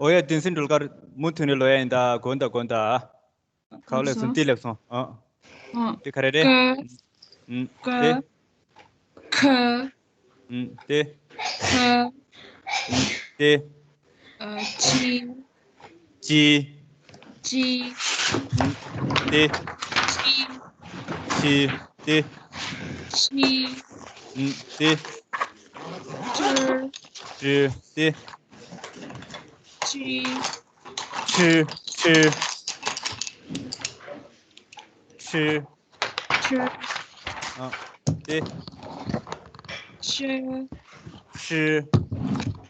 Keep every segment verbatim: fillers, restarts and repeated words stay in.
ཨོ་ཡ། དེང་སང་འགྲུལ་ཁར་མུ་མཐུད་ནས་ལོག་ཡ་ཡིན་ད། དགོངས་དག་དགོངས་དག་ཁ་ལེགས་སོང་། ཏི་ལེགས་སོང་། ཨ། ཨ། ཏི་ག་རེ་རེད། ཀ། ཨུམ། ཀ། ཏི། ཁ། ཨུམ། ཏི། ཁ། ཨུམ། ཏི། ཨ། ཅི། ཅི། ཅི། ཨུམ། ཏི། ཅི། ཅི། ཏི། ཅི། ཨུམ། ཏི། ཀྲི། ཀྲི། ཏི། ཅི། ཁྲི། ཁྲི། ཁྲི། ཁྲི། ཨ། ཏི། ཤི། ཤི།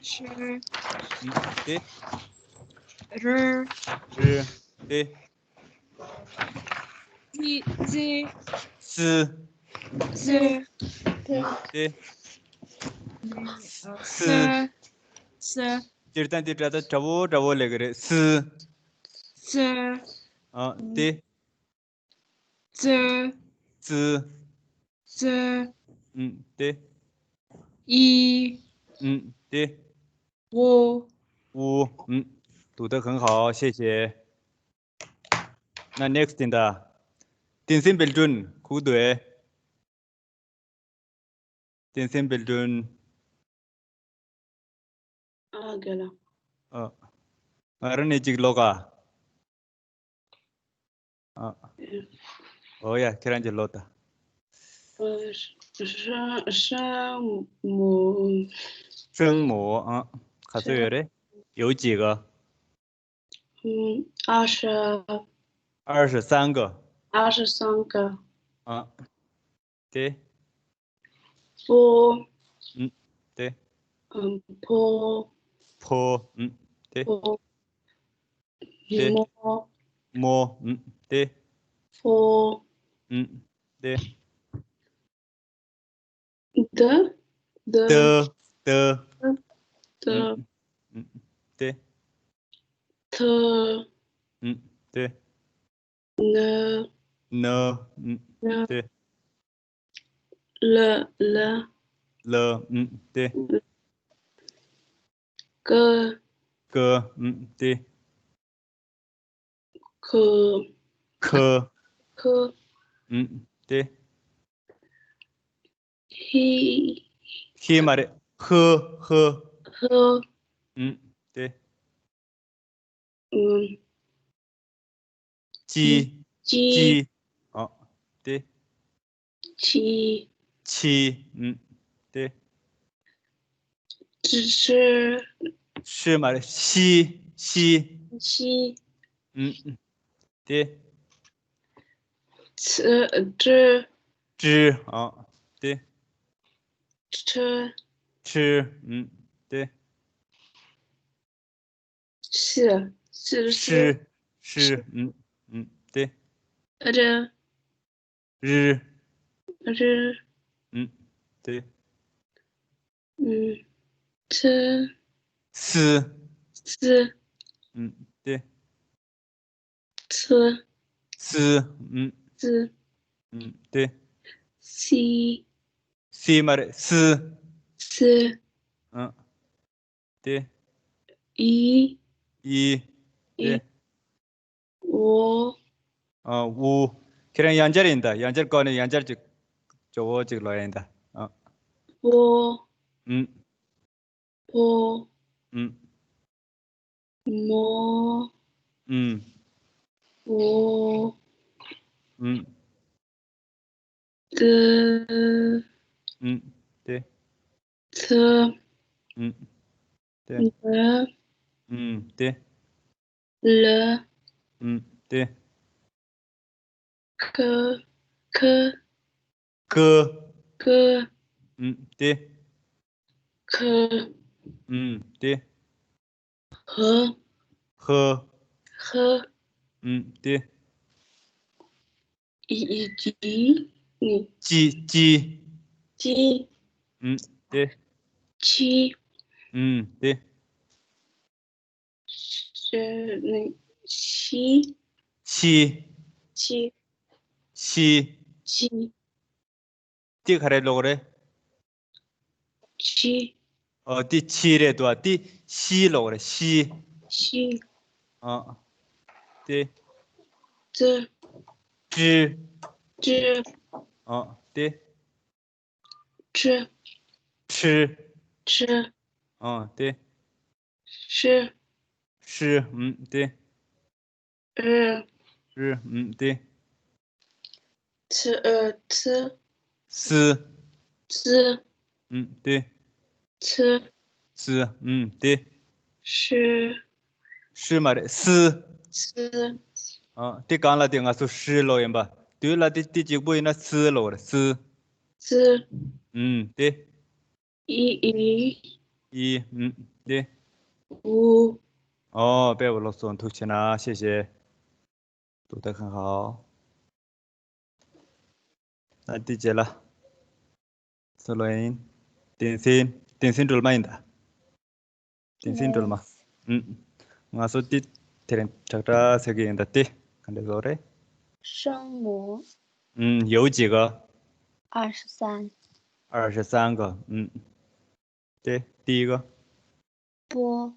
ཤི། ཨུམ། ཏི། རི། རི། ཏི། ཙི། ཙི། སི། སི། ཨུམ། ཏི། སི། སི། སི། སྤྱིར་བཏང་འདི་སྒྲ་ད་འདྲ་བོ་འདྲ་བོ་ལབ་ཀྱི་རེད། སི། སི། ཨ། ཏི། ཙི། ཙི། ཙི། ཨུམ། ཏི། ཨི། ཨུམ། ཏི། ཝུ། ཝུ། ཨུམ། 读得很好，谢谢。那 next ཡིན་ད། 点心标准 ཁུག་འདུག་ཨེ། 点心标准。 ཨ། རྒན་ལགས། ཨ། ང་རང་ནས་ཅིག་ཀློག་ག། ཨ། ཨོ་ཡ། ཁྱེད་རང་ཅིག་ཀློག་ད། 呃，圣，圣母。 圣母。 ཨ། ག་ཚོད་ཡོད་རེད། 有几个？ ཨུམ། 二十། 二十三个。 二十三个。 ཨ། ཏི། པོ། ཨུམ། ཏི། ཨུམ། ཕོ། ཕོ། ཨུམ། ཏི། ཕོ། ཏི། མོ། མོ། ཨུམ། ཏི། ཕོ། ཨུམ། ཏི། ཏི། ཏི། ཏི། ཏི། ཨུམ། ཏི། ཐི། ཨུམ། ཏི། ནི། ནི། ཨུམ། ནི། ཏི། ལི། ལི། ལི། ཨུམ། ཏི། ཀི། ཀི། ཨུམ། ཏི། ཁི། ཁི། ཁི། ཨུམ། ཏི། ཧི། ཧི་མ་རེད། ཧི། ཧི། ཧི། ཨུམ། ཏི། ཨུམ། ཅི། ཅི། ཅི། ཨ། ཏི། ཆི། ཆི། ཨུམ། ཏི། ཧྲི། ཧྲི་མ་རེད། ཤི། ཤི། ཤི། ཨུམ། ཏི། ཙི། ཀྲི། ཀྲི། ཨ། ཏི། ཁྲི། ཁྲི། ཨུམ། ཏི། ཤི། ཤི། ཤི། ཤི། ཤི། ཨུམ། ཨུམ། ཏི། རི། རི། རི། ཨུམ། ཏི། ཨུམ། སི། སི། སི། ཨུམ། ཏི། ཚི། ཚི། ཨུམ། ཚི། ཨུམ། ཏི། སི། སི་མ་རེད། སི། སི། ཨ། ཏི། ཨི། ཨི། ཏི། ཨི། ཨོ། ཨ། ཨུ། ཁྱེད་རང་ཡང་བསྐྱར་ཡིན་ད། ཡང་བསྐྱར་བཀོད་ནས་ཡང་བསྐྱར་ཅིག་ཇོ་བོ་ཅིག་ལོ་ཡིན་ད། ཨ། ཨོ། ཨུམ། ཕོ། ཨུམ། མོ། ཨུམ། ཨོ། ཨུམ། ཏི། ཨུམ། ཏི། ཚི། ཨུམ། ཏི། ལི། ཨུམ། ཏི། ལི། ཨུམ། ཏི། ཁི། ཁི། ཀི། ཀི། ཨུམ། ཏི། ཁི། ཨུམ། ཏི། ཧི། ཧི། ཧི། ཨུམ། ཏི། ཨི། ཨི། ཅི། ནི། ཅི། ཅི། ཅི། ཨུམ། ཏི། ཅི། ཨུམ། ཏི། ཤི། ནི། ཤི། ཤི། ཤི། ཤི། ཤི། ཤི། དེ་ག་རེ་ཀློག་རེད། ཕྱི། ཨོ་དེ་ཕྱི་རེད་འདུག་ཨ། དེ་ཤི་ཀློག་རེད། ཤི། ཤི། ཨ། དེ། ཙི། ཙི། ཙི། ཨ། དེ། ཁྲི། ཁྲི། ཁྲི། ཨ། དེ། ཧྲི། ཧྲི། ཨུམ། དེ། རི། རི། ཨུམ། དེ། ཚི། ཨ། ཚི། སི། སི། ཨུམ། དེ། ཚི། སི། ཨུམ། དེ། ཧྲི། ཧྲི་མ་རེད། སི། སི། ཨ། དེ་གང་ལ་དེ་ང་ཚོ་ཧྲི་ཀློག་ཡིན་པ། དུས་ལ་དེ་དེ་གཅིག་པུ་ཡིན་ན་སི་ཀློག་རེད། སི། སི། ཨུམ། དེ། ཨི། ཨི། ཨི། ཨུམ། དེ། ཨུ། ཨོ། དཔེ་པོ་ཀློག་སོང་། ཐུགས་རྗེ་གནང་། ཤེས་ཤེས། ཏུ་ཏ་ཁང་ཧའོ། ཨ། དེ་རྗེས་ལ། སུ་ཀློག་ཡིན། བསྟན་འཛིན། བསྟན་འཛིན་སྒྲོལ་མ་ཡིན་ད། བསྟན་འཛིན་སྒྲོལ་མ། ཨུམ། ང་ཚོ་དེ་དེ་རིང་དྲག་དྲག་ཟེར་གི་ཡིན་ད། དེ་ག་འདྲ་ཀློག་རེད། 圣母。 ཨུམ། 有几个？ 二十三。 二十三个。 ཨུམ། དེ། 第一个། 波。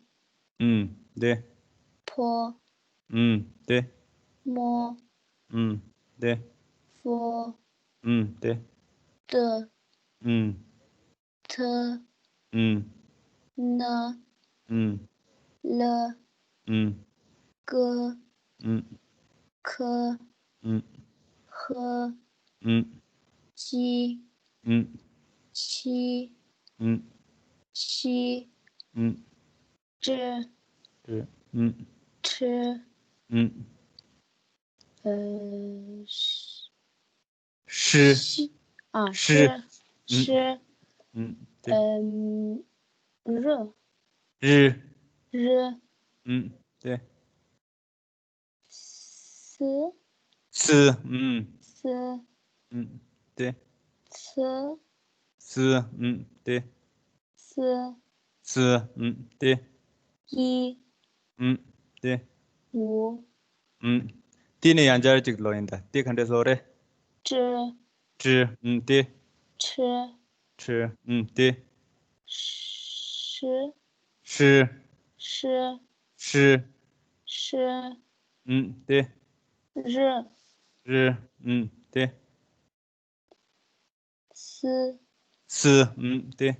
ཨུམ། དེ། 坡。 ཨུམ། དེ། 摸。 ཨུམ། དེ། 佛。 ཨུམ། དེ། 的。 ཨུམ། 特。 ཨུམ། 呢。 ཨུམ། 了。 ཨུམ། 个。 ཨུམ། 科。 ཨུམ། 和། 嗯。 ཅི། 嗯། ཆི། 嗯། ཤི། 嗯། ཅི། 嗯། 吃། 嗯། 呃，ཤི། 诗。 ཤི།啊， 诗。 诗。 诗。 嗯，对。 嗯，日。 日。 日。 嗯，对。 斯。 斯。 嗯。 斯。 嗯，对。 斯。 斯。 嗯，对。 斯。 斯。 嗯，对。 一。 嗯，对。 五。 嗯。 དེ་ནས་ཡང་བསྐྱར་གཅིག་ཀློག་ཡིན་ད། དེ་ག་འདྲས་ཀློག་རེད། 只། 只། 嗯，对。 吃། 吃。 嗯，对。 ཤི། 诗。 ཤི། 诗。 诗。 嗯，对。 日。 日。 嗯，对。 斯。 斯。 嗯，对。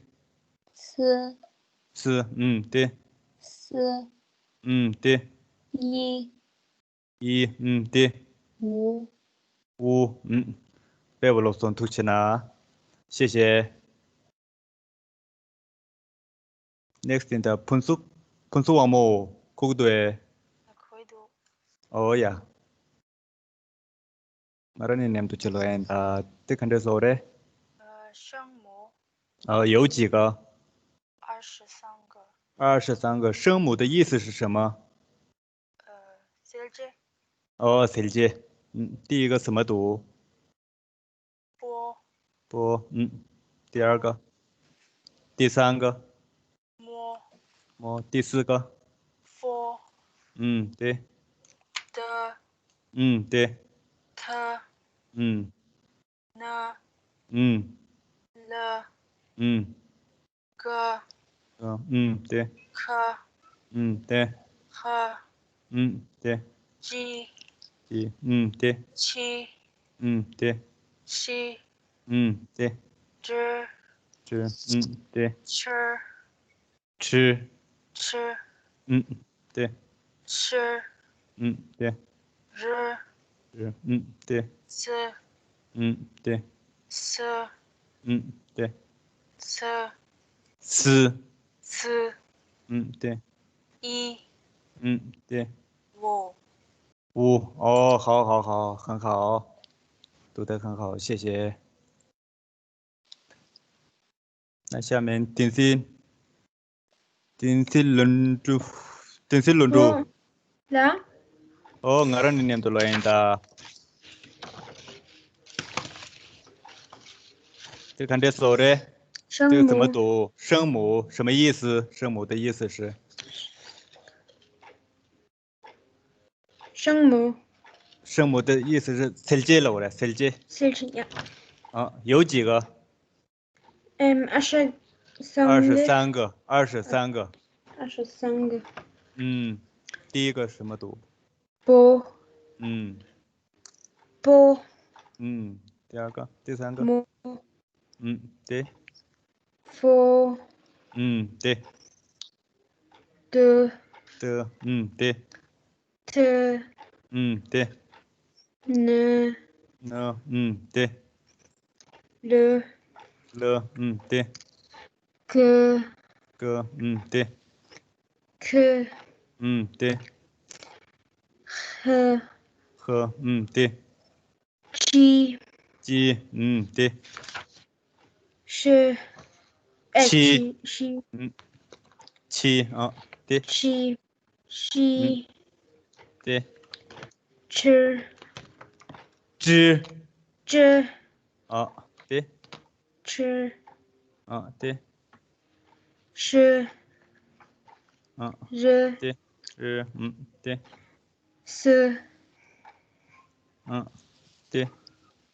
斯。 斯。 嗯，对。 斯。 嗯，对。 一。 一。 嗯，对。 五。 五。 嗯。 དཔེ་པོ་ཀློག་སོང་། ཐུགས་རྗེ་གནང་། 谢谢། Next ཡིན་ད། ཕུན་ཚོགས། ཕུན་ཚོགས་དབང་མོ། ཁུག་འདུག་ཨེ། ཁུག་འདུག་ཨོ་ཡ། ང་རང་ནས་མཉམ་དུ་བྱེད་ལོ་ཡིན་ད། དེ་ག་འདྲས་ཀློག་རེད། 呃，圣母། 呃，有几个？ 二十三个。 二十三个。 圣母的意思是什么？ 呃，སེལ་བྱེད། ཨོ། སེལ་བྱེད། 嗯，第一个什么读？ པོ། 波。 嗯。 第二个。 第三个。 མོ། 摩。 第四个。 ཧྥོ། 嗯，对。 ཏ། 嗯，对。 ཐ། 嗯。 ན། 嗯。 ལ། 嗯。 ག། 嗯，对。 ཁ། 嗯，对。 ཧ། 嗯，对。 ཅི། 几。 嗯，对。 ཆི། 嗯，对。 ཤི། 嗯，对。 ཅི། 几。 嗯，对。 ཆི། 吃。 吃。 嗯，对。 ཤི། 嗯，对。 རི། རི། ཨུམ། དེ། སི། ཨུམ། དེ། སི། ཨུམ། དེ། སི། སི། སི། ཨུམ། དེ། ཨི། ཨུམ། དེ། ཝུ། ཝུ། ཨོ། 好，好，好，很好。读得很好，谢谢。 ན་ཤ་མེན། བསྟན་འཛིན། བསྟན་འཛིན་ལོན་ཀྲུ། བསྟན་འཛིན་ལོན་ཀྲུ། ཨོ། ལ། ཨོ། ང་རང་ནི་མཉམ་དུ་ལོ་ཡིན་ད། དེ་ག་འདྲས་ཀློག་རེད། 圣母། 这个怎么读？圣母，什么意思？圣母的意思是？ 圣母。圣母的意思是 སེལ་བྱེད་ལབ་རེད། སེལ་བྱེད། སེལ་བྱེད། ཡ། 啊，有几个？嗯，二十三个。二十三个，二十三个。二十三个。嗯，第一个什么读？波。嗯。波。嗯，第二个，第三个。摩。嗯，对。佛。嗯，对。的。的，嗯，对。特。嗯，对。呢。呢，嗯，对。了。了，嗯，对。个。个，嗯，对。科。嗯，对。呵。呵，嗯，对。七。七，嗯，对。是。哎，七。七，七。嗯，七，啊，对。七。 西。对。吃。吃。吃。啊，对。吃。啊，对。吃。啊，日。对。日，嗯，对。四。嗯，对。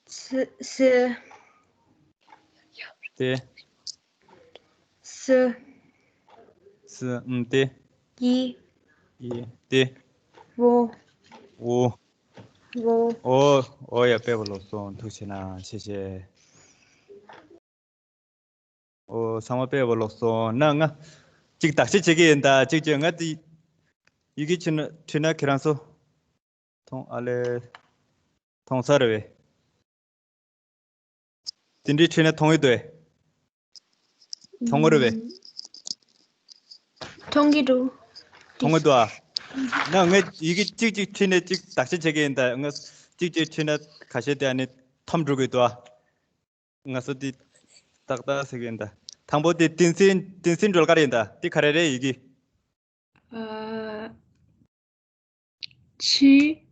四，四。对。 四。四，嗯，对。一。一，对。五。五。五。哦，哦呀，དཔེ་པོ་ལོག་སོང་། ཐུགས་རྗེ་གནང་།谢谢། ཨོ། ཚང་མ་དཔེ་པོ་ལོག་སོང་། ན་ང་གཅིག་བརྟག་དཔྱད་བྱེད་ཀྱི་ཡིན་ད། གཅིག་བྱས། ང་དེ་ཡི་གེ་ཁྲིད་ན་ཁྲིད་ན་ཁྱེད་རང་ཚོ་མཐོང་ཨ་ལེ། མཐོང་ཚར་རེད་པས། དེ་འདྲའི་ཁྲིད་ན་མཐོང་ཡོད་དོ། མཐོང་གི་རེད་པས། མཐོང་གི་འདུག། མཐོང་གི་འདུག་ཨ། ན་ངས་ཡི་གེ་གཅིག་གཅིག་ཁྲིད་ནས་གཅིག་བརྟག་དཔྱད་བྱེད་ཀྱི་ཡིན་ད། ང་གཅིག་གཅིག་ཁྲིད་ན་ཁ་ཤས་དེ་ཨ་ནི་འཐོམ་འགྲོ་གི་འདུག་ཨ། ང་ཚོ་འདི་ཏག་ཏག་ཟེར་གི་ཡིན་ད། དང་པོ་དེ་དེང་སང་དེང་སང་སྒྲོལ་དཀར་ཡིན་ད། དེ་ག་རེ་རེད་ཡི་གེ། ཨ། ཆི།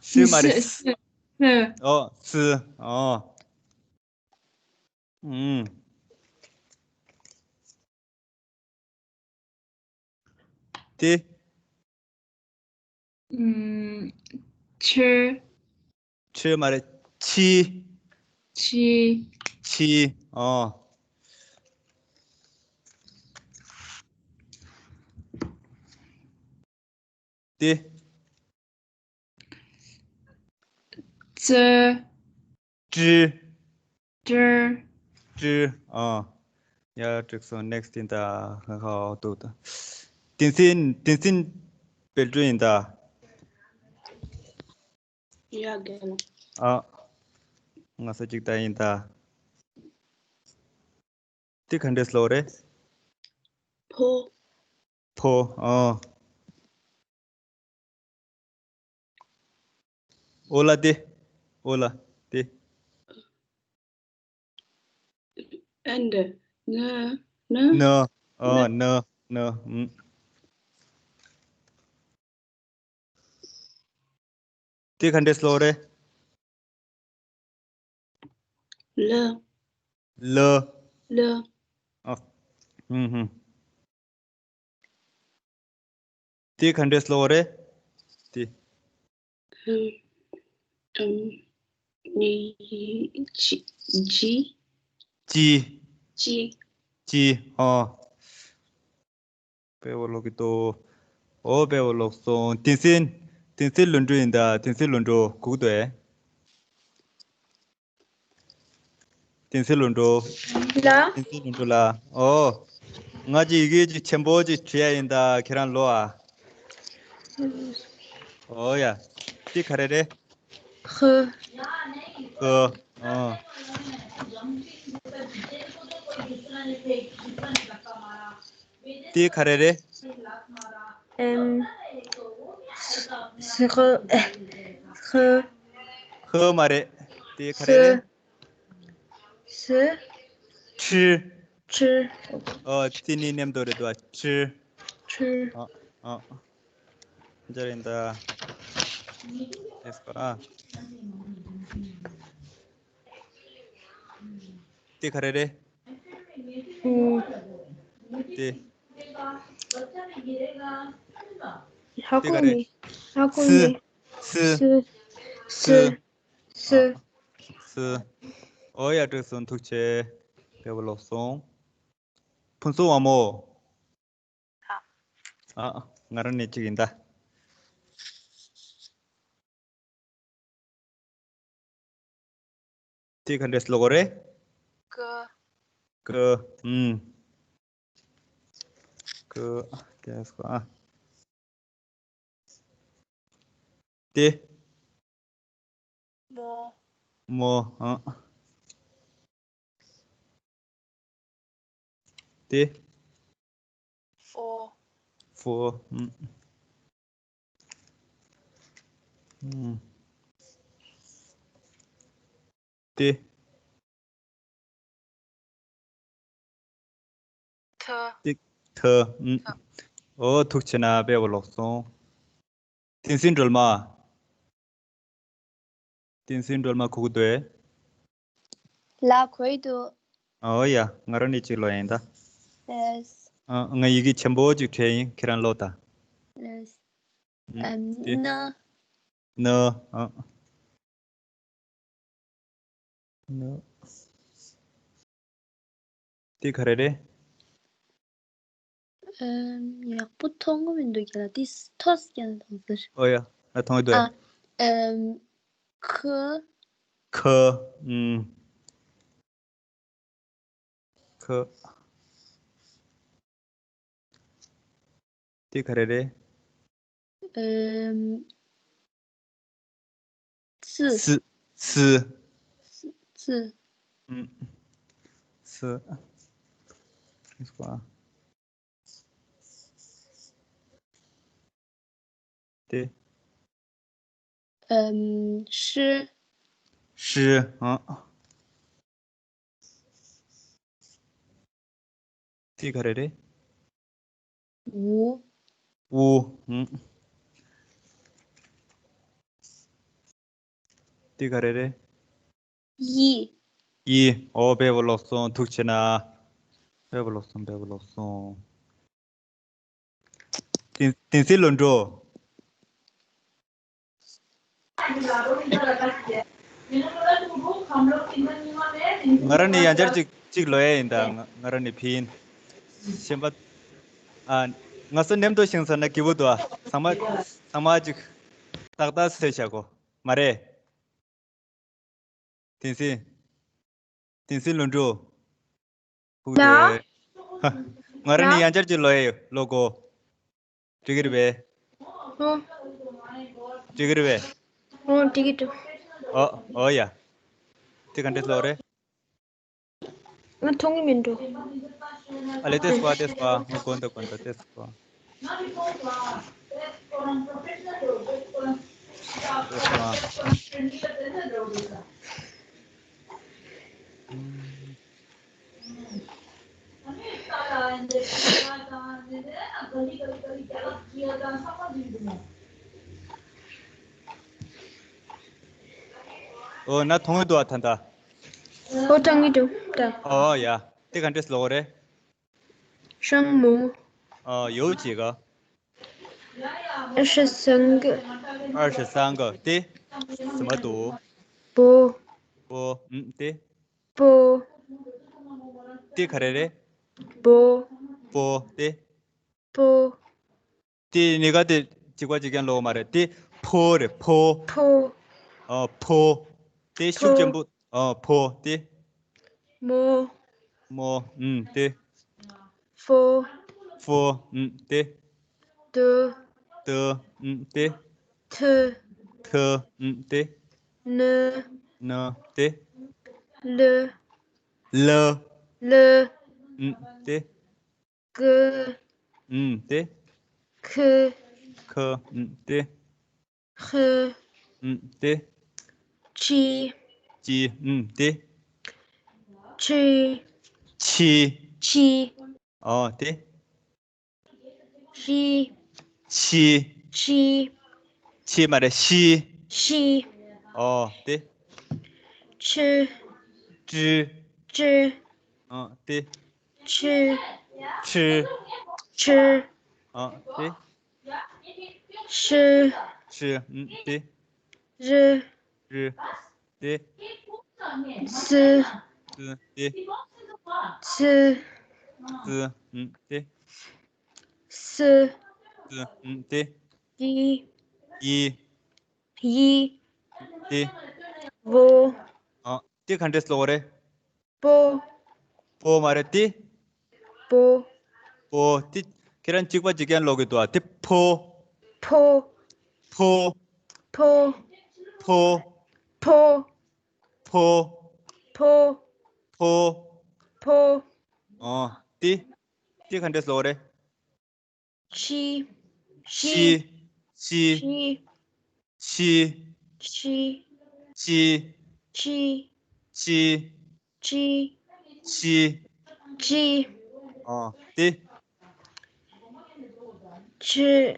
ཆི་མ་རེད། སི། སི། ཨོ། སི། ཨོ། ཨུམ། དེ། ཨུམ། ཆི། ཆི་མ་རེད། ཆི། ཆི། ཆི། ཨོ། དེ། ཙི། ཙི། ཙི། ཙི། ཨ། ཡ། འགྲིག་སོང་། next ཡིན་ད། ཧ་ཧ། འོ་འདུག་ད། དེང་སང་དེང་སང་དཔལ་སྤྲུལ་ཡིན་ད། ཡ་རྒན་ལགས། ཨ། ང་ས་གཅིག་ད་ཡིན་ད། དེ་ག་འདྲས་ལོ་རེད། ཕོ། ཕོ། ཨ། ཨོ་ལ་དེ། ཨོ་ལ་དེ། and ན། ན། ན། ཨ། ན། ན། ན། ཨུམ། དེ་ག་འདྲས་ལོ་རེད། ལ། ལ། ལ། ཨ། ཧུམ་ཧུམ། དེ་ག་འདྲས་ལོ་རེད། དེ། ཧུམ། ཨམ། ནི། ཅི། ཅི། ཅི། ཅི། ཅི། ཨ། དཔེ་པོ་ལོག་གི་འདུག། ཨོ། དཔེ་པོ་ལོག་སོང་། དེང་སང་དེང་སང་ལོ་འགྲོ་ཡིན་ད། དེང་སང་ལོ་འགྲོ་གུག་འདུག་ཨེ། དེང་སང་ལོ་འགྲོ། ལ། དེང་སང་ལོ་འགྲོ་ལ། ཨོ། ང་ཅིག་ཡི་གེ་ཅིག་ཆེན་པོ་ཅིག་བྲིས་ཡ་ཡིན་ད། ཁྱེད་རང་ལོ་ཨ། ཨོ་ཡ། དེ་ག་རེ་རེད། ཧ། ཧ། ཨོ། དེ་ག་རེ་རེད། ཨེམ། ཧ། ཧ། ཧ་མ་རེད། དེ་ག་རེ་རེད། ཧ། ཁྲི། ཁྲི། ཨོ། དེ་ནི་མཉམ་དུ་རེད་དོ། ཁྲི། ཁྲི། ཨ། ཨ། འཇར་ཡིན་ད། ཨེས་པ་ར། དེ་ག་རེ་རེད། ཨུ། དེ། ཧ་གོ་མེད། ཧ་གོ་མེད། སི། སི། སི། སི། ཨོ་ཡ། འགྲིག་སོང་། ཐུགས་རྗེ་ཆེ། དཔེ་པོ་ལོག་སོང་། ཕུན་ཚོགས་དབང་མོ། ཨ། ང་རང་ནས་གཅིག་ཡིན་ད། དེ་ག་འདྲས་ལོག་རེད། ཀ། ཀ། ཨུམ། ཀ། དེ་སྐོར་ཨ། དེ། མོ། མོ། ཨ། དེ། ཕོ། ཕོ། ཨུམ། ཨུམ། དེ། ཐ། ཏིག་ཐ། ཨུམ། ཐ། ཨོ་ཐུགས་ཆེ་ན་དཔེ་པོ་ལོག་སོང་། བསྟན་འཛིན་སྒྲོལ་མ། བསྟན་འཛིན་སྒྲོལ་མ་གོ་གི་འདུག་ཨེ། ལགས་གོ་ཡི་འདུག་ཨོ་ཡ། ང་རང་ནས་གཅིག་ལོག་ཡིན་ད། ལགས། ཨ། ང་ཡི་གེ་ཆེན་པོ་གཅིག་བྲིས་ཡིན། ཁྱེད་རང་ཀློག་ད། ལགས། ཨུམ། ཨམ། དེ། ན། ན། ཨ། ན། དེ་ག་རེ་རེད། ཨམ། ཡག་པོ་མཐོང་གི་མི་འདུག་རྒན་ལགས། དེ་ཐོས་རྒན་ལགས་མཐོང་ཟེར། ཨོ་ཡ། ང་མཐོང་གི་འདུག་ཨ། ཨམ། ཁ། ཁ། ཨུམ། ཁ། དེ་ག་རེ་རེད། ཨམ། སི། སི། སི། སི། ཨུམ། སི། དེ། ཨམ། ཧྲི། ཧྲི། ཨ། དེ་ག་རེ་རེད། འུ། འུ། ཨུམ། དེ་ག་རེ་རེད། ཡི། ཡི། ཨོ་དཔེ་པོ་ལོག་སོང་། ཐུགས་ཆེ་ན། དཔེ་པོ་ལོག་སོང་། དཔེ་པོ་ལོག་སོང་། བསྟན་བསྟན་འཛིན་ལོ་འགྲོ། ང་རང་ནས་ཡང་བསྐྱར་གཅིག་གཅིག་ལོག་ཡས་ཡིན་ད། ང་ང་རང་ནས་ཕིན། གཞན་པ། ཨ། ང་ཚོ་མཉམ་དུ་ཤིང་ས་ན་སྐྱིད་པོ་འདུག་ཨ། ཚང་མ་ཚང་མ་གཅིག་ཏག་ཏག་བཟོས་བཞག་གོ། མ་རེད། བསྟན་འཛིན། བསྟན་འཛིན་ལོ་འགྲོ། ཧུ། ན། ཧ། ང་རང་ནས་ཡང་བསྐྱར་གཅིག་ལོག་ཡས་ཡོད། ལོག་གོ། འགྲིག་གི་རེད་པས། ཨོ། འགྲིག་གི་རེད་པས། ཨོ་འགྲིག་གི་འདུག་ཨོ་ཨོ་ཡ། དེ་ག་འདྲས་ལོག་རེད། ང་མཐོང་གི་མི་འདུག་ཨ་ལེ་ཏེ་སུ་བ་ཏེ་སུ་བ། ང་གོན་ད་གོན་ད་ཏེ་སུ་བ། ཏེ་སུ་བ། ཨོ་ན་མཐོང་གི་འདུག་ཨ་ད་ལྟ། ཨོ་མཐོང་གི་འདུག་ད། ཨོ་ཡ། དེ་ག་འདྲས་ལོག་རེད། 声母། ཨ། 有几个། 二十三个། 二十三个། དེ། ཟིན་མ་འདུག་པོ། པོ། ཨུམ། དེ། པོ། དེ་ག་རེ་རེད། པོ། པོ། དེ། པོ། དེ་གཉིས་ཀ་དེ་གཅིག་པ་གཅིག་རྐྱང་ལོག་མ་རེད། དེ་ཕོ་རེད། ཕོ། ཕོ། ཨ། ཕོ། དེ་ཤུགས་ཆེན་པོ། ཨ། ཕོ། དེ། མོ། མོ། ཨུམ། དེ། ཧྥོ། ཧྥོ། ཨུམ། དེ། དོ། དོ། ཨུམ། དེ། ཐི། ཐི། ཨུམ། དེ། ནི། ནི། དེ། ལི། ལི། ལི། ཨུམ། དེ། ཀི། ཨུམ། དེ། ཁི། ཁི། ཨུམ། དེ། ཧི། ཨུམ། དེ། ཆི། ཅི། ཨུམ། དེ། ཆི། ཆི། ཆི། ཨོ། དེ། ཤི། ཤི། ཤི། ཤི་མ་རེད། ཤི། ཤི། ཨོ། དེ། ཆི། ཅི། ཅི། ཨོ། དེ། ཆི། ཆི། ཆི། ཨོ། དེ། ཤི། ཤི། ཨུམ། དེ། རི། རི། དེ། སི། སི། དེ། ཚི། ཙི། ཨུམ། ཏི། སི། ཙི། ཨུམ། ཏི། ཡི། ཡི། ཡི། ཏི། བོ། ཨ། ཏི་ག་འདྲས་ཀློག་རེད། པོ། པོ་མ་རེད་ཏི། པོ། པོ། ཏི། ཁྱེད་རང་གཅིག་པ་གཅིག་རྐྱང་ཀློག་གི་འདུག་ཨ། ཏི་ཕོ། ཕོ། ཕོ། ཕོ། ཕོ། ཕོ། ཕོ། ཕོ། ཨོ། ཏི། ཏི་ག་འདྲས་ཀློག་རེད། ཤི། ཤི། ཤི། ཤི། ཤི། ཤི། ཨོ། ཏི། ཁྲི།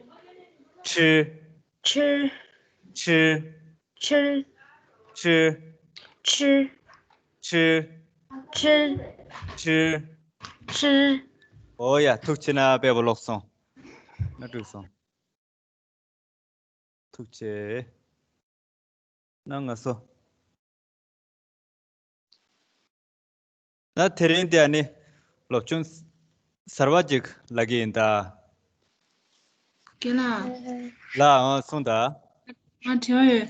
ཁྲི། ཁྲི། ཁྲི། ཁྲི། ཁྲི། ཁྲི། ཨོ་ཡ། ཐུགས་ཆེ་ན་དཔེ་པོ་ཀློག་སོང་། ན་འགྲིག་སོང་། ཐུགས་ཆེ། ན་ང་སོ། ན་དེ་རིང་དེ་ཨ་ནི་སློབ་ཆུང་གསར་བ་ཅིག་ལ་གི་ཡིན་ད། ཀེ་ལ། ལ་ཨང་སོང་ད། ང་དྲི་བ་ཡོད།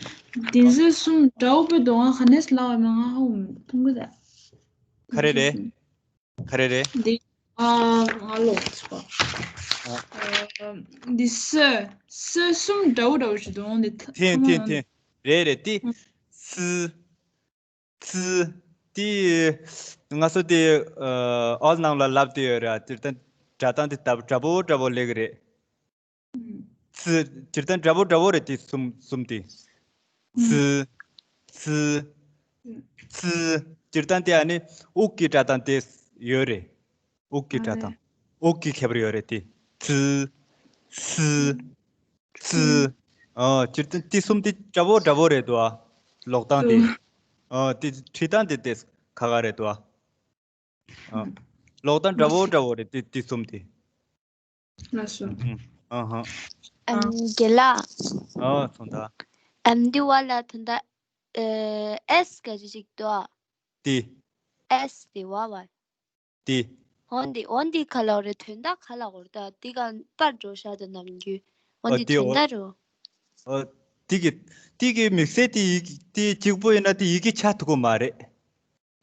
དེ་ཚོ་གསུམ་འདྲ་བོ་པའི་དོ་ང་ག་ནས་ལབ་པ་མ་ང་ཧ་གོ་མཐོང་གི་ད། ག་རེ་རེད། ག་རེ་རེད། འདི་ཨ་ང་ལོག་ཚུགས་པ། འདི་སོ་སོ་གསུམ་འདྲ་བོ་འདྲ་བོ་ཞིག་འདུག་འདི་ཐ་ཐེན་ཐེན་ཐེན། རེད་རེད་ཏི། སི། ཚི། ཏི། ང་ཚོ་དེ་ཨོལ་ནང་ལ་ལབ་དེ་ཡོད་ར། དེར་ད་སྒྲ་གདངས་དེ་ད་འདྲ་པོ་འདྲ་པོ་ལེགས་རེད། ཚི། སྤྱིར་བཏང་འདྲ་པོ་འདྲ་པོ་རེད་དེ་གསུམ་གསུམ་དེ། ཚི། ཚི། ཚི། སྤྱིར་བཏང་དེ་ཨ་ནི་དབུགས་ཀྱི་སྒྲ་གདངས་དེ་ཡོད་རེད། དབུགས་ཀྱི་སྒྲ་གདངས། དབུགས་ཀྱི་ཁྱད་པར་ཡོད་རེད་དེ། ཚི། ཚི། ཚི། ཨ། སྤྱིར་བཏང་དེ་གསུམ་དེ་འདྲ་པོ་འདྲ་པོ་རེད་དོ། ཀློག་སྟངས་དེ། ཨ། དེ་བྲིས་སྟངས་དེ་དེ་ཁ་ཁ་རེད་དོ། ཨ། ཀློག་སྟངས་འདྲ་པོ་འདྲ་པོ་རེད་དེ་དེ་གསུམ་དེ། ལགས་སོ། ཨ་ཧ། ཨམ་རྒན་ལགས། ཨ་སོང་ད། ཨམ་འདི་བ་ལ་ད་ལྟ་ཨེ་ཨེས་ག་ཅི་ཅིག་འདུག་ཨ། ཏི། ཨེས་དེ་བ་བ། ཏི། འོན་ཏེ་འོན་ཏེ་ག་ལ་རེ་དོན་དག་ག་ལ་གོ་རེ་ད་འདི་ག་པར་འགྲོ་ཤག་ད་ནམ་རྒྱུན་འོན་ཏེ་ཏི་འོ། དོན་དག་རོ། ཨ། ཏི་གི་ཏི་གི་དམིགས་བསལ་ཏི་ཡི་གེ་ཏི་གཅིག་པོ་ཡིན་ན་ཏི་ཡི་གེ་ཆགས་ཐུབ་ཀྱི་མ་རེད།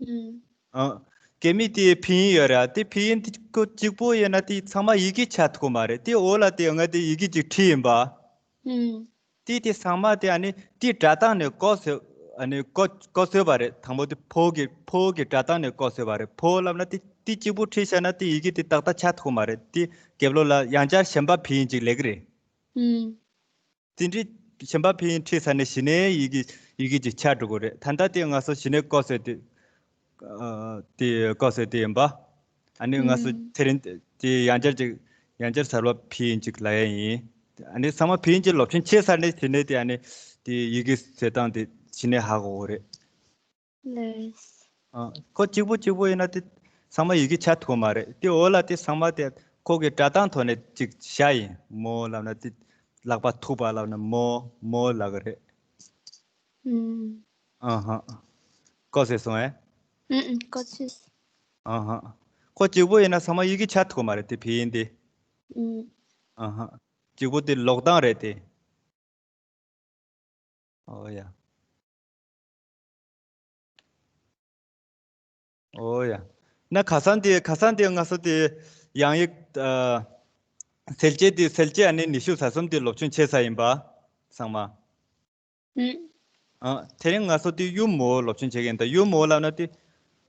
ཨུམ། ཨ། སྐད་མིག་དེ་ཕིན་ཡིན་ཡོད་རེད། དེ་ཕིན་ཡིན་དེ་ཁོ་གཅིག་པོ་ཡིན་ན་དེ་ཚང་མ་ཡི་གེ་ཆགས་ཐུབ་ཀྱི་མ་རེད། དེ་འོག་ལ་དེ་ང་དེ་ཡི་གེ་གཅིག་བྲིས་ཡིན་པ། ཨུམ། དེ་དེ་ཚང་མ་དེ་ཨ་ནི་དེ་སྒྲ་གདངས་ནས་བཀོད་བཟོས། ཨ་ནི་བཀོད་བཀོད་བཟོས་པ་རེད། དང་པོ་དེ་ཕོ་གི་ཕོ་གི་སྒྲ་གདངས་ནས་བཀོད་བཟོས་པ་རེད། ཕོ་ལབ་ན་དེ་དེ་གཅིག་པོ་བྲིས་བཞག་ན་དེ་ཡི་གེ་དེ་ཏག་ཏག་ཆགས་ཐུབ་ཀྱི་མ་རེད། དེ་རྒྱབ་ལོགས་ལ་ཡང་བསྐྱར་གཞན་པ་ཕིན་ཡིན་གཅིག་ལེགས་རེད། ཨུམ། དེ་འདྲའི་གཞན་པ་ཕིན་ཡིན་བྲིས་ཚར་ནས་གཞི་ནས་ཡི་གེ་ཡི་གེ་ཅིག་ཆགས་འགྲོ་གི་རེད། ད་ལྟ་དེ་ང་ཚོ་གཞི་ནས་བཀོད་ཟེར་དེ་ཨ། དེ་བཀོད་ཟེར་དེ་ཡིན་པ། ཨ་ནི་ང་ཚོ་ཨུམ། དེ་རིང་དེ་ཡང་བསྐྱར་ཅིག་ཡང་བསྐྱར་གསར་པ་ཕིན་ཡིན་ཅིག་ལབ་ཡ་ཡིན། ཨ་ནི་ཚང་མ་ཕིན་ཡིན་ཅིག་སློབ་ཚན་ཕྱེ་ཚར་ནས་དེ་ནས་དེ་ཨ་ནི་དེ་ཡི་གེ་བཟོ་སྟངས་དེ་གཞི་ནས་ཧ་གོ་གི་རེད། ལགས། ཨ། ཁོ་གཅིག་པོ་གཅིག་པོ་ཡིན་ན་དེ་ཚང་མ་ཡི་གེ་ཆགས་ཐུབ་མ་རེད། དེ་འོག་ལ་དེ་ཚང་མ་དེ་ཁོ་གི་སྒྲ་གདངས་ཐོག་ནས་ཅིག་བཞག་ཡིན། མོ་ལབ་ན་དེ་ལག་པ་ཐུག་པ་ལབ་ན་མོ་མོ་ལབ་གི་རེད། ཨུམ། ཨ་ཧ། ཀོ་སེ་སོང་ཨེ། ཨུམ་ཨུམ་ཀོ་སེ། ཨ་ཧ། ཁོ་གཅིག་པོ་ཡིན་ན་ཚང་མ་ཡི་གེ་ཆགས་ཐུབ་མ་རེད་དེ་ཕིན་ཡིན་དེ། ཨུམ། ཨ་ཧ། གཅིག་པོ་དེ་ཀློག་སྟངས་རེད་དེ། ཨོ་ཡ། ཨོ་ཡ། ན་ཁ་སང་དེ་ཁ་སང་དེ་ང་ཚོ་དེ་ཡང་ཡིག་ཨ། གསལ་བྱེད་དེ་གསལ་བྱེད་ཨ་ནི་ཉི་ཤུ་རྩ་གསུམ་དེ་སློབ་སྦྱོང་བྱས་ཚར་ཡིན་པ། ཚང་མ། ཨུམ། ཨ། དེ་རིང་ང་ཚོ་དེ་གཡུ་མོ་སློབ་སྦྱོང་བྱེད་ཀྱི་ཡིན། ད་གཡུ་མོ་ལབ་ན་དེ་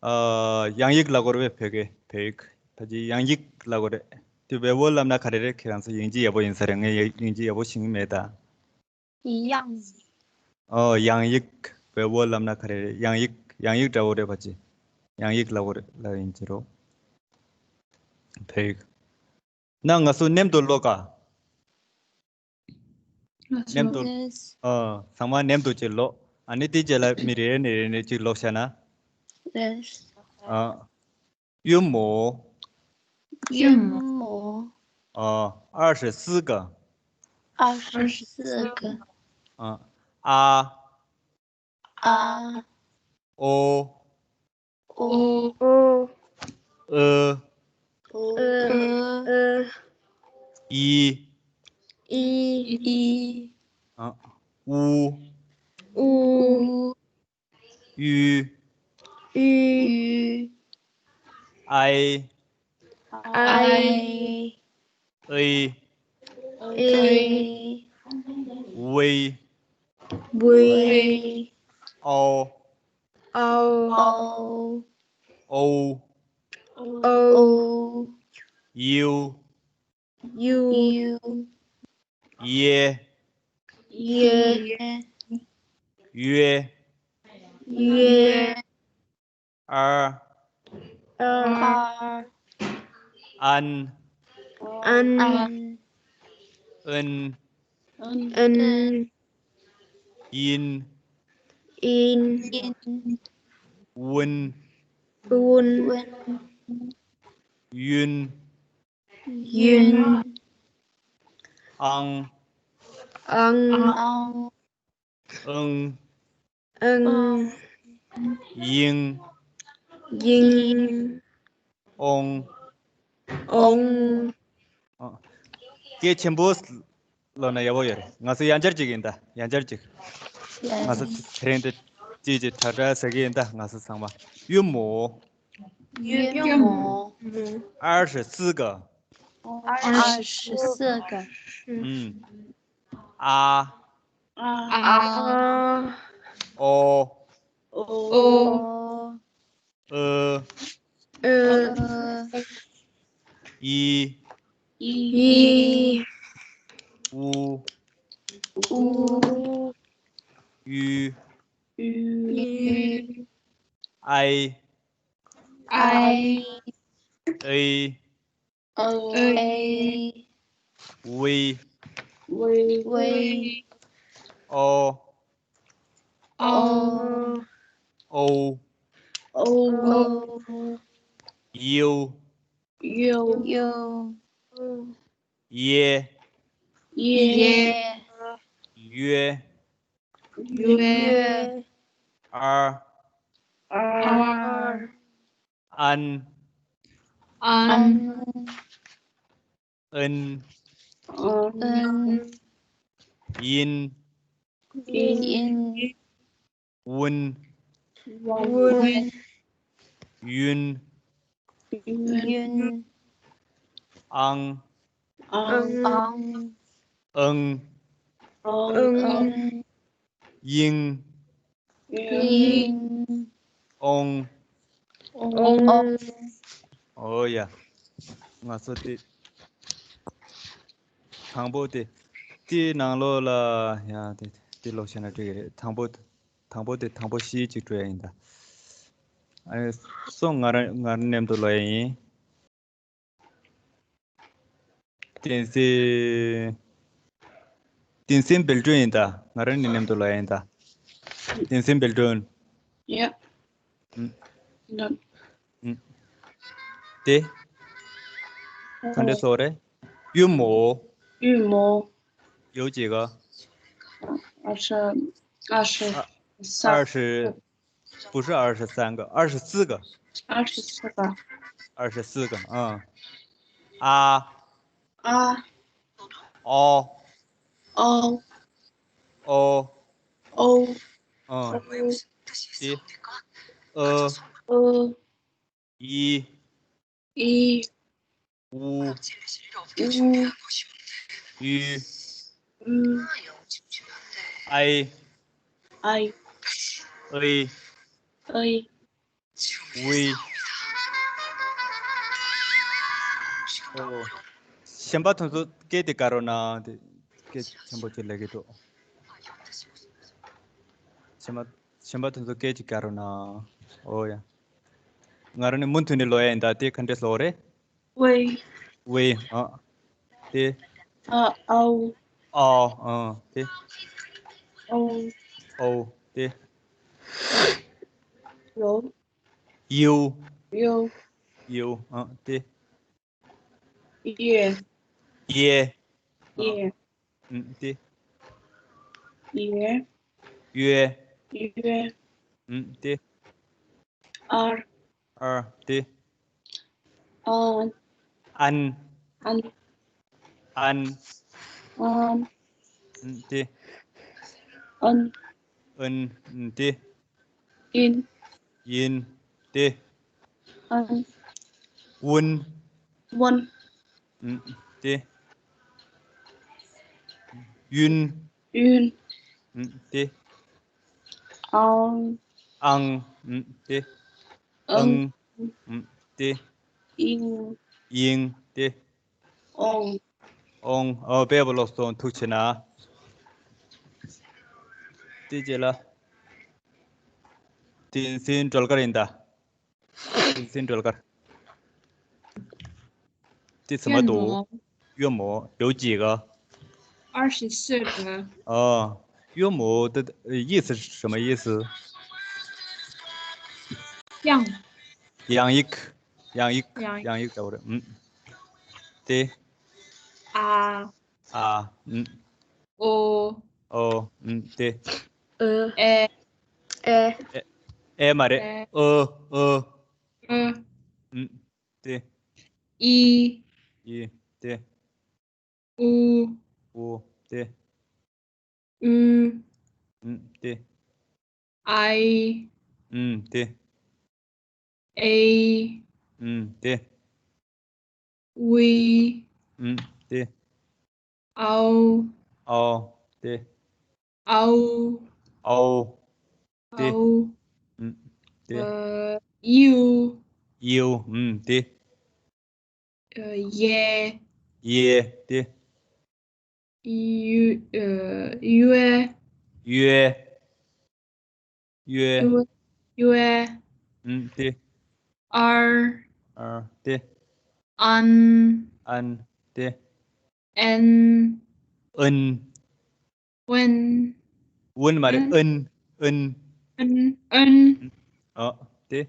ཨ། ཡང་ཡིག་ལབ་དགོས་རེད་པས། བོད་སྐད་བོད་ཡིག་ཕལ་ཆེར་ཡང་ཡིག་ལབ་དགོས་རེད། དེ་བེ་བོ་ལབ་ན་ག་རེ་རེད། ཁྱེད་རང་ཚོ་དབྱིན་ཇི་ཡག་པོ་ཡིན་ས་རེད། ངས་དབྱིན་ཇི་ཡག་པོ་ཤེས་ཀྱི་མེད་ད། ཡང་། ཨོ་ཡང་ཡིག་བེ་བོ་ལབ་ན་ག་རེ་རེད། ཡང་ཡིག་ཡང་ཡིག་འདྲ་བོ་རེད་ཕལ་ཆེར། ཡང་ཡིག་ལབ་དགོས་རེད་ལབ་ཡིན་གྱི་རོ། བོད་ཡིག་ན་ང་ཚོ་མཉམ་དུ་ཀློག་ག་མཉམ་དུ། ཨ། ཚང་མ་མཉམ་དུ་ཅིག་ཀློག་ཨ་ནི་དེ་རྗེས་ལ་མི་རེ་ནས་རེ་ནས་ཅིག་ཀློག་བྱས་ན། ཨ། གཡུ་མོ། 岳母。啊，二十四个。二十四个。啊，啊，啊，哦，哦，哦， ཨི། ཨི། ཨི། ཨ། ཨུ། ཨུ། ཨུ། ཨུ། ཨའི། ཨའི། ཨེ། ཨེ། ཝེ། ཝེ། ཨའོ། ཨའོ། ཨའོ། ཨའོ། ཨའོ། ཡིའུ། ཡིའུ། ཡེ། ཡེ། ཡེ། ཡེ། ཨར། ཨར། ཨན། ཨན། ཨིན། ཨིན། ཨིན། ཨིན། ཝུན། ཝུན། ཡུན། ཡུན། ཨང་། ཨང་། ཨང་། ཨང་། ཨང་། ཨིང་། ཨིང་། ཨོང་། ཨོང་། ཨ། སྐད་ཆེན་པོ་ལོ་ན་ཡག་པོ་ཡོད་རེད། ང་ཚོ་ཡང་བསྐྱར་ཅིག་ཡིན་ད། ཡང་བསྐྱར་ཅིག་ང་ཚོ་དེ་རིང་དེ་ཅིག་ཅིག་དྲ་དྲ་ཟེར་གི་ཡིན་ད། ང་ཚོ་ཚང་མ། 岳母། 岳母། 二十四个། 二十四个。 ཨ། ཨ། ཨ། ཨོ། ཨོ། ཨོ། ཨོ། ཨི། ཨི། ཨུ། ཨུ། ཡུ། ཡུ། ཨའི། ཨའི། ཨེ། ཨེ། ཝེ། ཝེ། ཨོ། ཨོ། ཨོ། ཡིའུ། ཡིའུ། ཡེ། ཡེ། ཡེ། ཡེ། ཡེ། ཨར། ཨར། ཨན། ཨན། ཨིན། ཨིན། ཡིན། ཡིན། ཝུན། ཝུན། ཡུན། ཡུན། ཨང་། ཨང་། ཨང་། ཨང་། ཨང་། ཨིང་། ཨིང་། ཨོང་། ཨོང་། ཨོ་ཡ། ང་ཚོ་དེ་དང་པོ་དེ་དེའི་ནང་ལོགས་ལ་ཡང་དེ་དེ་ཀློག་བྱས་ན་འགྲིག་གི་རེད། དང་པོ་དང་པོ་དེ་དང་པོ་བཞི་གཅིག་འགྲོ་ཡ་ཡིན་ད། ཨ་ནི་སོ་ང་རང་ང་རང་མཉམ་དུ་ཀློག་ཡ་ཡིན། བསྟན་འཛིན། བསྟན་འཛིན་འབལ་སྒྲོན་ཡིན་ད། ང་རང་ནི་མཉམ་དུ་ལ་ཡིན་ད། བསྟན་འཛིན་འབལ་སྒྲོན། ཡ། ཨུམ། ན། ཨུམ། དེ། ག་འདྲ་ཟེར་རེད། 岳母། 岳母། 有几个？二十，二十三。二十。 不是二十三个，二十四个。二十四个。二十四个，嗯。啊。啊。哦。哦。哦。哦。嗯。一。呃。呃。一。 一。五。五。U。U。I。I。A。A。A。V。ཨོ། གཞན་པ་དེ་ཚོ་སྐད་དེ་དགའ་རོགས་གནང་དེ། སྐད་ཆེན་པོ་ཅིག་ལས་ཀྱི་འདུག་གཞན་པ་གཞན་པ་དེ་ཚོ་སྐད་ཅིག་དགའ་རོགས་གནང་། ཨོ་ཡ། ང་རང་ནི་མུ་མཐུད་ནས་ཀློག་ཡ་ཡིན་ད། དེ་ག་འདྲས་ཀློག་རེད། ཝེ། ཝེ། ཨ། དེ། ཨ། ཨའོ། ཨའོ། ཨ། དེ། ཨོ། ཨོ། དེ། ཡོ། ཡིའུ། ཡོ། ཡིའུ། ཨ། དེ། ཡེ། ཡེ། ཡེ། ཨ། ཨུམ། དེ། ཡེ། ཡོད། ཡོད། ཨུམ། དེ། ཨར། ཨར། དེ། ཨན། ཨན། ཨན། 安 安 ཨུན་ཏེ 恩 ཨུན་ཨུན་ཏེ 音 ཡིན་ཏེ 恩 ཝུན 温 ཨུན་ཏེ་ཡུན 云 ཨུན་ཏེ 昂 ཨང་ཨུན་ཏེ 恩 ཨང་ཨུན་ཏེ 音 ཡིང་ཏེ 翁 ཨོང་། ཨོ་དཔེ་པོ་ལོག་སོང་། ཐུགས་ཆེ་ན། དེ་རྗེས་ལ། དེ་སྲིན་སྒྲོལ་དཀར་ཡིན་ད། དེ་སྲིན་སྒྲོལ་དཀར། དེ་ཚང་མ་འདུག 岳母 有几个？二十四个。哦，岳母的呃意思是什么意思？样养育，养育，养育养育的，嗯，对，啊啊，嗯，哦哦，嗯，对，呃哎哎哎，嘛的哎，呃呃，嗯嗯，对，一一，对，五五，对，嗯嗯，对， i 嗯，对， a 嗯，对， v 嗯，对， o 哦，对， o 哦，对， o 嗯，对，呃 u 有，嗯，对，呃 ye 也，对， u 呃 yue约，约， yue 嗯，对， ar 二，对， an 安，对， en 恩， wen 温嘛的嗯恩，恩， en en 哦，对，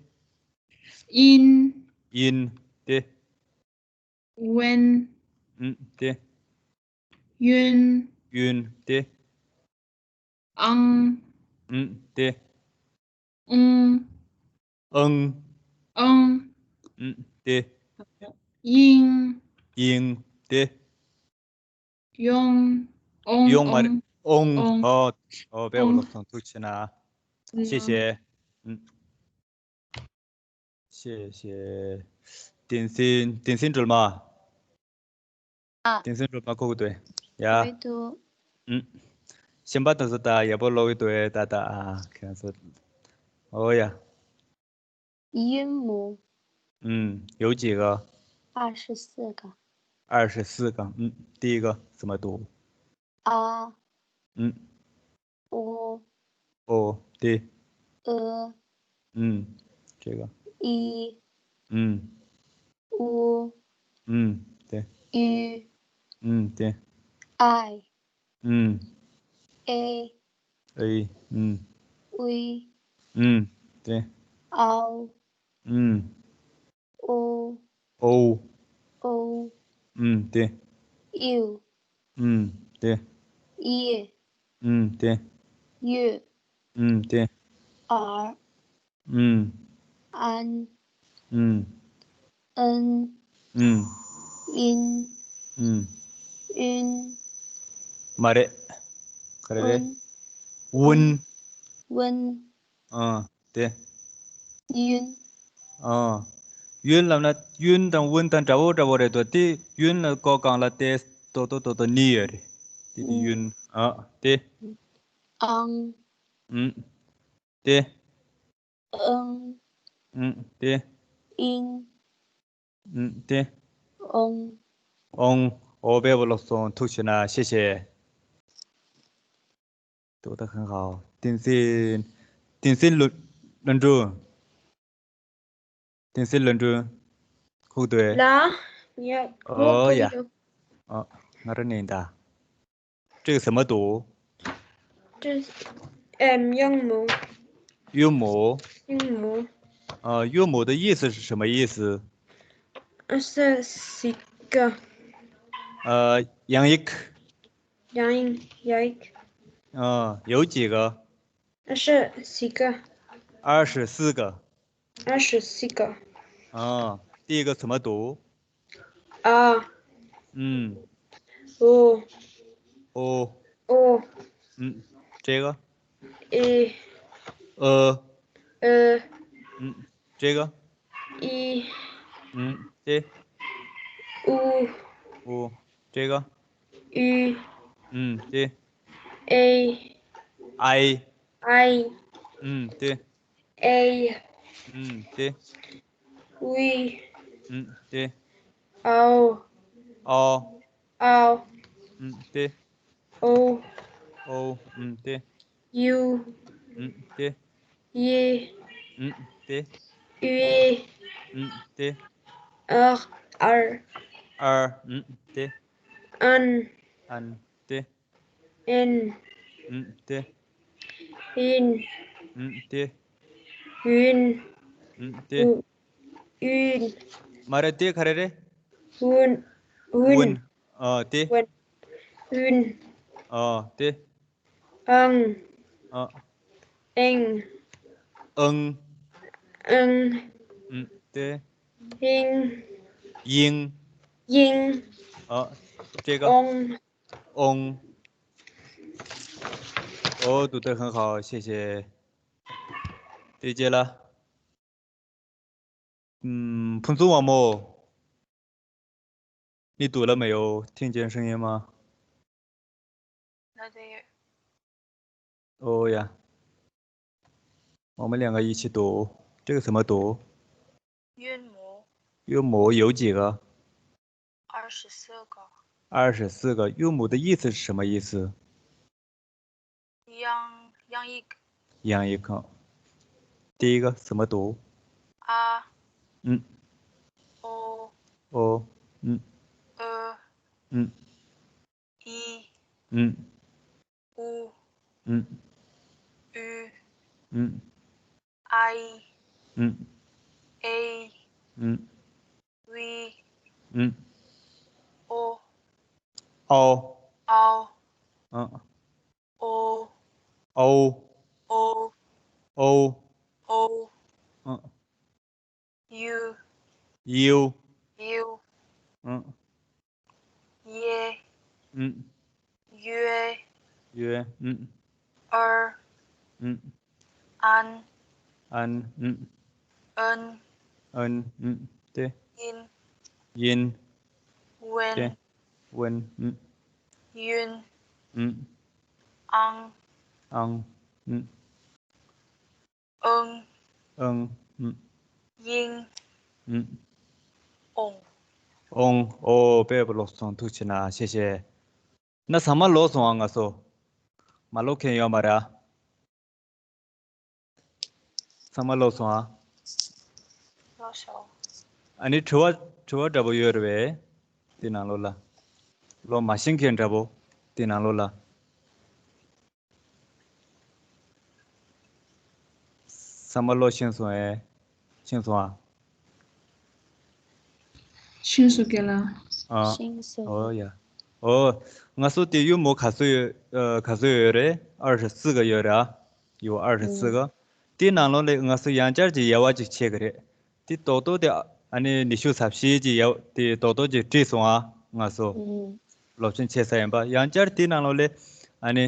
in 音，对， wen 嗯，对， yun 云，对， ang 嗯，对， ng 嗯， ng 嗯，对， ying 音，对， yong ong 用嘛的 ong 翁， 翁 哦，哦，被我 翁 弄成土气了啊，谢谢，嗯，谢谢，点心，点心准吗？啊点心准吗？扣个对，呀，对的。嗯，先把等是打，也不漏一堆，打打啊，看是，哦呀，韵母嗯，有几个？二十四个。二十四个，嗯，第一个怎么读？ a 嗯， u 哦，对， e 嗯，这个， i 嗯， u 嗯，对， u 嗯，对， i 嗯， a 哎，嗯， v 嗯，对， o 嗯， u 哦， u 嗯，对， u 嗯，对， i 嗯，对， yu 嗯，对， r 嗯， an 嗯， en 嗯， in 嗯， un 马嘞，卡嘞嘞， un 温， wen 嗯，对， yun 嗯，云了那云当温当找我找我的多的，云了高刚了的，多多多多你也的，的云啊，对， ang 嗯，对， ng 嗯，对， in 嗯，对。 ong 嗯，我白不啰嗦，吐气呢，谢谢。读得很好，点心，点心轮轮转，点心轮转，扣对。 ལ། ཡ། ཨོ་ཡ། ཡ། 哦，那这领的，这个怎么读？这，嗯，韵母。韵母。韵母。啊，韵母的意思是什么意思？呃，是几个？呃， yang ik。 Yang ik, yang ik。 嗯，有几个？ 是几个？ 二十四个。 二十四个。 啊，第一个怎么读？ 啊。 嗯。ཨོ། ཨོ། ཨོ། ཨུམ། ཏྲེ་ག་ཨེ། ཨ། ཨ། ཨུམ། ཏྲེ་ག་ཨི། ཨུམ། ཏེ། ཨུ། ཨུ། ཏྲེ་ག་ཨུ། ཨུམ། ཏེ། ཨེ། ཨའི། ཨའི། ཨུམ། ཏེ། ཨེ། ཨུམ། ཏེ། ཝི། ཨུམ། ཏེ། ཨའོ། ཨའོ། ཨའོ། ཨུམ། ཏེ། ཨོ། ཨོ། ཨུམ། ཏེ། ཡུ། ཨུམ། ཏེ། ཡེ། ཨུམ། ཏེ། ཝེ། ཨུམ། ཏེ། ཨར། ཨར། ཨར། ཨུམ། ཏེ། ཨན། ཨན། ཏེ། ཨེན། ཨུམ། ཏེ། ཨིན། ཨུམ། ཏེ། ཝིན། ཨུམ། ཏེ། ཝུ། ཨུན། མ་རེད། ཏེ་ག་རེ་རེད། ཝུན། ཝུན། ཝུན། ཨ། ཏེ། ཝུན། ཝུན། ཨ། ཏེ། ཨང་། ཨ། ཨེང་། ཨང་། ཨང་། ཨུམ། ཏེ། ཨིང་། ཨིང་། ཨིང་། ཨ། ཏྲེ་ག་ཨོང་། ཨོང་། ཨོ། 读得很好，谢谢。对接了。 嗯， ཕུན་ཚོགས་དབང་མོ། 你读了没有？听见声音吗？ 那得有。 哦呀，我们两个一起读，这个怎么读？ 韵母。 韵母有几个？ 二十四个。 二十四个。韵母的意思是什么意思？ 样，样一个。 样一个。第一个怎么读？ 啊。 嗯。 哦。 哦。 嗯。 呃。 嗯。 一。 嗯。 乌。 嗯。 鱼。 嗯。 I。 嗯。 A。 嗯。 V。 嗯。 O。 O。 O。 嗯。 O。 O。 O。 O。 O。 嗯。 U。 U。 U。 嗯。 Ye。 嗯。 Yue。 Yue。 嗯。 Er。 嗯。 An。 An。 嗯。 En。 En。 嗯。 对。 In。 In。 Wen。 对。 Wen。 嗯。 Yun。 嗯。 Ang。 Ang。 嗯。 Eng。 Eng། ཨང་། ཨུམ། ཡིང་། ཨོང་། ཨོང་། ཨོ། དཔེ་ལོག་སོང་། ཐུགས་རྗེ་གནང་། ཤེས་ཤེས། ན་ཚང་མ་ལོག་སོང་ཨ། ང་ཚོ་མ་ལོག་མཁན་ཡོད་མ་རེད་ཨ། ཚང་མ་ལོག་སོང་ཨ། ལོག་སོང་། ཨ་ནི་དྲི་བ་དྲི་བ་འདྲ་པོ་ཡོད་རེད་པས། དེ་ནང་ལོགས་ལ། ལོག་མ་ཤེས་མཁན་འདྲ་པོ། དེ་ནང་ལོགས་ལ། ཚང་མ་ལོག་ཤེས་སོང་ཨེ། ཤེས་སོང་ཨ། ཤེས་སོང་རྒན་ལགས། ཨ། ཤེས་སོང་། ཨོ་ཡ། ཨོ། ང་ཚོ་དེ་ཡུ་མོ་ག་ཚོད་ཡོད། ཨ། ག་ཚོད་ཡོད་རེད། 二十四个 ཡོད་རེད་ཨ། ཡུ་མོ་二十四个། དེ་ནང་ལོགས་ལ་ང་ཚོ་ཡང་བསྐྱར་གྱི་དབྱེ་བ་ཅིག་ཕྱེ་གི་རེད། དེ་རྡོག་རྡོག་དེ་ཨ་ནི་ཉི་ཤུ་རྩ་བཞི་གྱི་དབྱེ་བ་དེ་རྡོག་རྡོག་ཅིག་བྲིས་སོང་ཨ། ང་ཚོ་ཨུམ། སློབ་ཚན་ཕྱེ་ས་ཡིན་པ། ཡང་བསྐྱར་དེ་ནང་ལོགས་ལ་ཨ་ནི་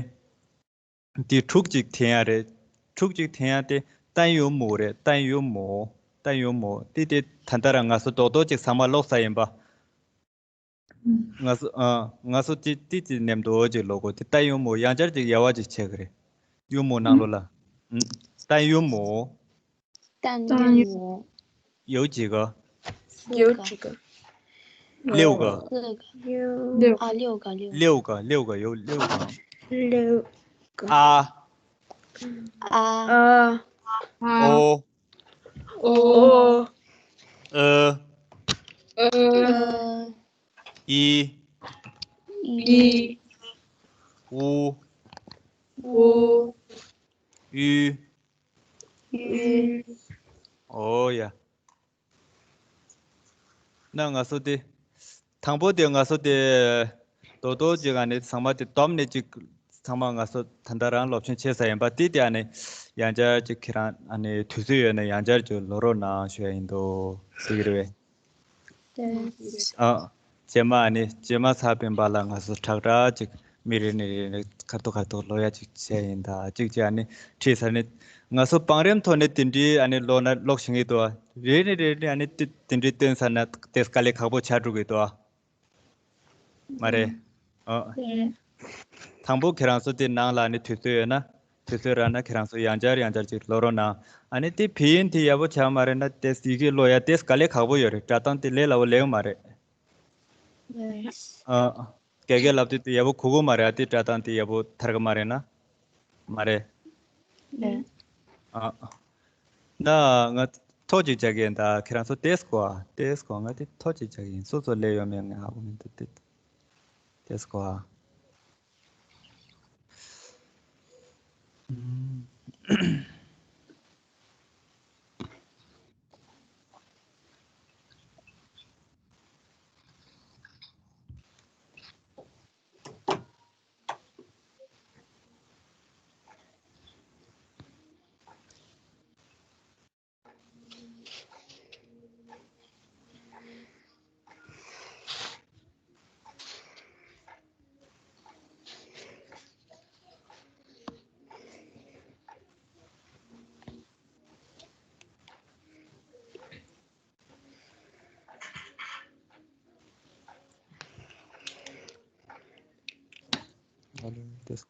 དེ་དྲུག་ཅིག་འཐེན་ཡ་རེད། དྲུག་ཅིག་འཐེན་ཡ་དེ་ཏན་ཡུ་མོ་རེད། ཏན་ཡུ་མོ། ཏན་ཡུ་མོ། དེ་དེ་ད་ལྟ་རང་ང་ཚོ་རྡོག་རྡོག་ཅིག་ཚང་མ་ཀློག་ས་ཡིན་པ། ང་ཚོ་ཨ། ང་ཚོ་ཅི་ཏི་ཏི་ནེམ་དོ་ཅིག་ཀློག་གོ། དེ་ཏན་ཡུ་མོ། ཡང་བསྐྱར་ཅིག་དབྱེ་བ་ཅིག་ཕྱེ་གི་རེད། ཡུ་མོ་ནང་ལོགས་ལ། ཏན་ཡུ་མོ། 弹 弹 乐 乐 有几个？ 有几个？ 六个。 四个。 六。 啊，六个，六个。 六个，六个，有六个。 六个。 啊。 啊。 啊。 哦。 哦。 呃。 呃。 呃。 一。 一。 五。 五。 ཡུ། ཡུ། ཡུ། ཨོ་ཡ། ན་ང་ཚོ་དེ། དང་པོ་དེ་ང་ཚོ་དེ། རྡོག་རྡོག་ཅིག་ཨ་ནི་ཚང་མ་དེ་བསྡོམས་ནས་ཅིག་ཚང་མ་ང་ཚོ་ད་ལྟ་རང་སློབ་ཚན་ཕྱེ་ས་ཡིན་པ། དེ་དེ་ཨ་ནི་ཡང་བསྐྱར་ཅིག་ཁྱེད་རང་ཨ་ནི་དུས་ཚོད་ཡོད་ན་ཡང་བསྐྱར་ཅིག་ཀློག་རོགས་གནང་ཞུ་ཡ་ཡིན་འདུག་ཟེར་གྱི་རེད་པས། ཨ། རྗེས་མ་ཨ་ནི་རྗེས་མ་ཚར་སྤེན་པ་ལ་ང་ཚོ་ཁྲག་ཁྲག་ཅིག་མི་རེ་ནས་རེ་ནས་ཁ་ཐུག་ཁ་ཐུག་ལོ་ཡ་ཅིག་བྱས་ཡིན། ད་ཅིག་ཅིག་ཨ་ནི་ཁྲིད་ས་ནི་ང་ཚོ་བང་རིམ་ཐོག་ནས་དེ་འདྲའི་ཨ་ནི་ལོ་ན་ཀློག་བཞིན་གྱི་འདུག་རེ་ནས་རེ་ནས་ཨ་ནི་དེ་དེ་འདྲའི་སྟོན་ས་ན་དེ་དཀའ་ལས་ཁག་པོ་ཆགས་འགྲོ་གི་འདུག་མ་རེད། ཨ། དེ། དང་པོ་ཁྱེད་རང་ཚོ་དེ་ནང་ལ་ནི་དུས་ཚོད་ཡོད་ན། དུས་ཚོད་རག་ན་ཁྱེད་རང་ཚོ་ཡང་བསྐྱར་ཡང་བསྐྱར་ཅིག་ཀློག་རོགས་གནང་། ཨ་ནི་དེ་ཕི་ཡིན་དེ་ཡག་པོ་ཆགས་མ་རེད་ན་དེ་ཡི་གེ་ཀློག་ཡ་དེ་དཀའ་ལས་ཁག་པོ་ཡོད་རེད། སྒྲ་གདངས་དེ་ལས་སླ་བོ་ལེགས་མ་རེད། ཨ། རྒྱ་སྐད་ལབ་དུས་དེ་ཡག་པོ་གོ་གི་མ་རེད། ཨ་དེ་སྒྲ་གདངས་དེ་ཡག་པོ་ཐར་གི་མ་རེད་ན། མ་རེད། ཨ། ན་ང་ཐོ་གཅིག་བྱ་གི་ཡིན། ད་ཁྱེད་རང་ཚོ་ཏེས་གོ་ཨ། ཏེས་གོ་ང་དེ་ཐོ་གཅིག་བྱ་གི་ཡིན། སོ་སོ་ལས་ཡོད་མེད་ང་ཧ་གོ་མི་འདུག་ཏེ་ཏེས་གོ་ཨ། Volume this